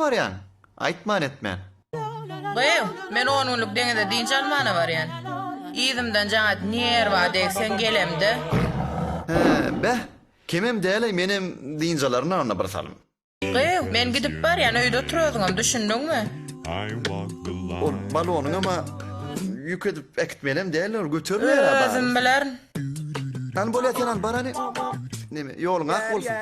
barýaň? Aýtman etmän. Gyz, men on günlük deňize dynç almana barýan. Yzymdan jaň et, nerwa degseň gelemde. Hä, beh, kemem däl-eý, menem dynç alaryn-a onda bir salym. Gyz, men gidip barýan, öýde otur özüňem, düşündiňmi? Ol balonyňam-a ýük edip äkitmelem däldir, ol götermeýär-ä baryny. Özüm bilerin. Hany bolýa sen hany bar hany. Neme, ýoluň ak bolsun.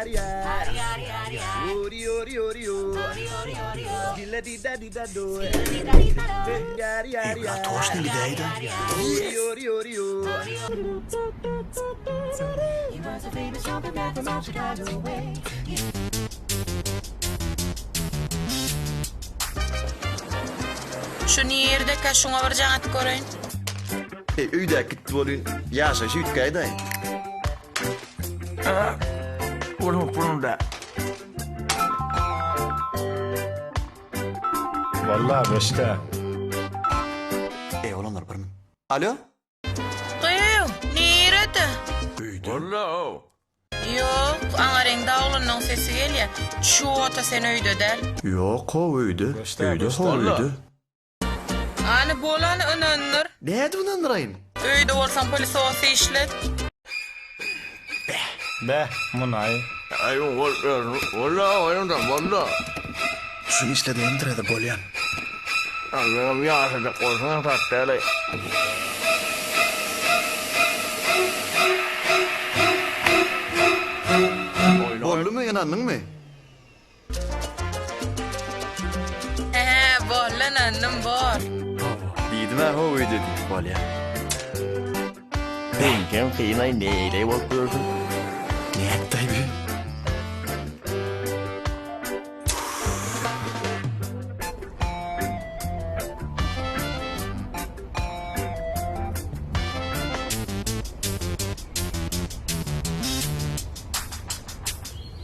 Eý, bular toşny gidäýdä. Şu nirdekä şuňa bir jaň atyp göreýin. Eý, öýdäki gitdi welin, ýaşaýşy üýtgäýdäý. Onuň pulunda. Walla beşde. Eý, oglanlar bir min. Alo? Gyýw, nirede? Öýde. Walla-ow. Ýok, aňaryňda oglanyň sesi gelýä. Ço-ta sen öýde däl. Ýok-how öýde. Göçdä, Öýde göçdä. how öýde. Hany bolany ynandyr. Nädip ynandyraýyn? Öýde bolsaň pylesosy işlet. Beh, munaý. Aý, ol özüni, walla, oýunda, walla. Şuny işledeýindir-de bolýan. Meňem ýaşajak bolsaň aňsat däl-aý. Boldumy, ynandyňmy? Hä, boldy ynandym, bor. Diýdim-ä how öýde diýip, bolýa. Seňkem kyn-aý, neýleý bolup ýörsüň? Nätdi-aý bi?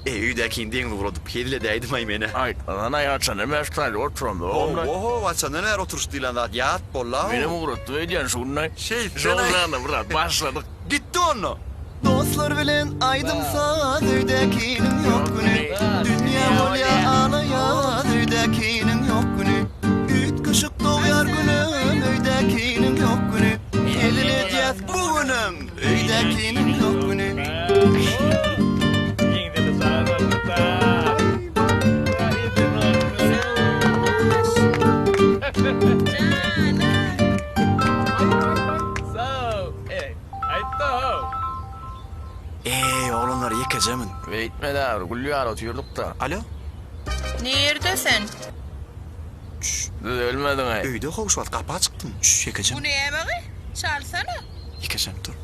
Eý, öýdäkini deňze ugradyp, hezil edäýdim-aý men-ä. Aýtmasana-aý, haçandan bäri şu taýda oturamda oglan. Ho-ho, haçandan bäri oturyş diýlen zat ýat boldy-a. Menem ugratdym öýdýän şu gün-aý. Şeýtsen-aý. Şol biraz başladyk. Gitdi onda. Dostlar bilen aýdym-saz öýdäkiniň ýok güni Dünýä bolýa ala-ýaz öýdäkiniň ýok güni Üýtgeşik dogýar günem öýdäkiniň ýok güni Hezil edýäs bu günem öýdäkiniň ýok güni. Eý, oglanlar ýekejemin. Beýtme-dä, bir gül ýaly otyrdyk-da. Alo? Nirde sen? Çüş. Düzelmediň-aý. Öýde how şu wagt gapa çykdym. Çüş, ýekejem. Bu näme-gy? Çalsana. Ýekejem dur.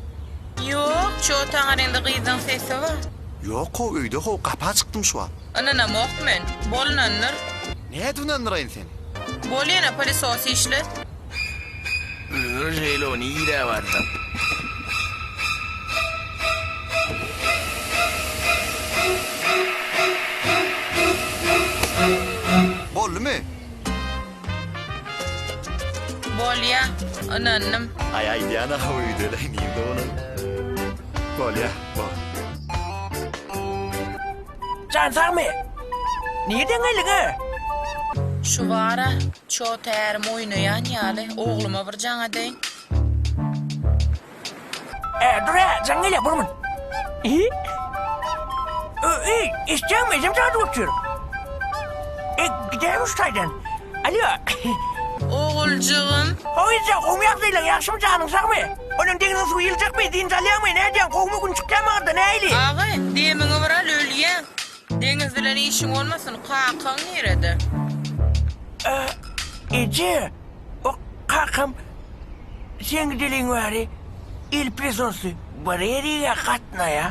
Ýok, ço taňa indi gyzyň sesi bar. Ýok how, öýde how, gapa çykdym şu wagt. Ynanamok men. Bol ynandyr. Nädip ynandyraýyn seni? Bol ýene pylesosy işlet. Ömür şeýle o nirä barsaň. Boldumy? Bolýa, ynandym. Aý aýdýan-a öýdeleý nirde bolan. Bolýa, bor. Jan sagmy? Nirden geldiň-ä? Şu bar-a, ço tärim oýnaýan ýaly, ogluma bir jaň edeýin. Ä, dur-ä, jaň gelýär, bir minut. Eý, eşitýäňmi, ejem çagyryp otyr. E, gidäýme şu taýdan. Alýo. Oguljygym. How eje, gowmy ýagdaýlaň, ýagşymy, janyň sagmy? Onuň deňziň suwy ýyljakmy, dynç alýaňmy, nädýäň, gowmy, gün çykýamy aňyrda, nähili? Agy, demiňi bir al, ölýäň. Deňiz bilen işiň bolmasyn, kakaň nirede? Eje, o kakam sen gideliň bäri el prisosly bir ýerige gatnaýa.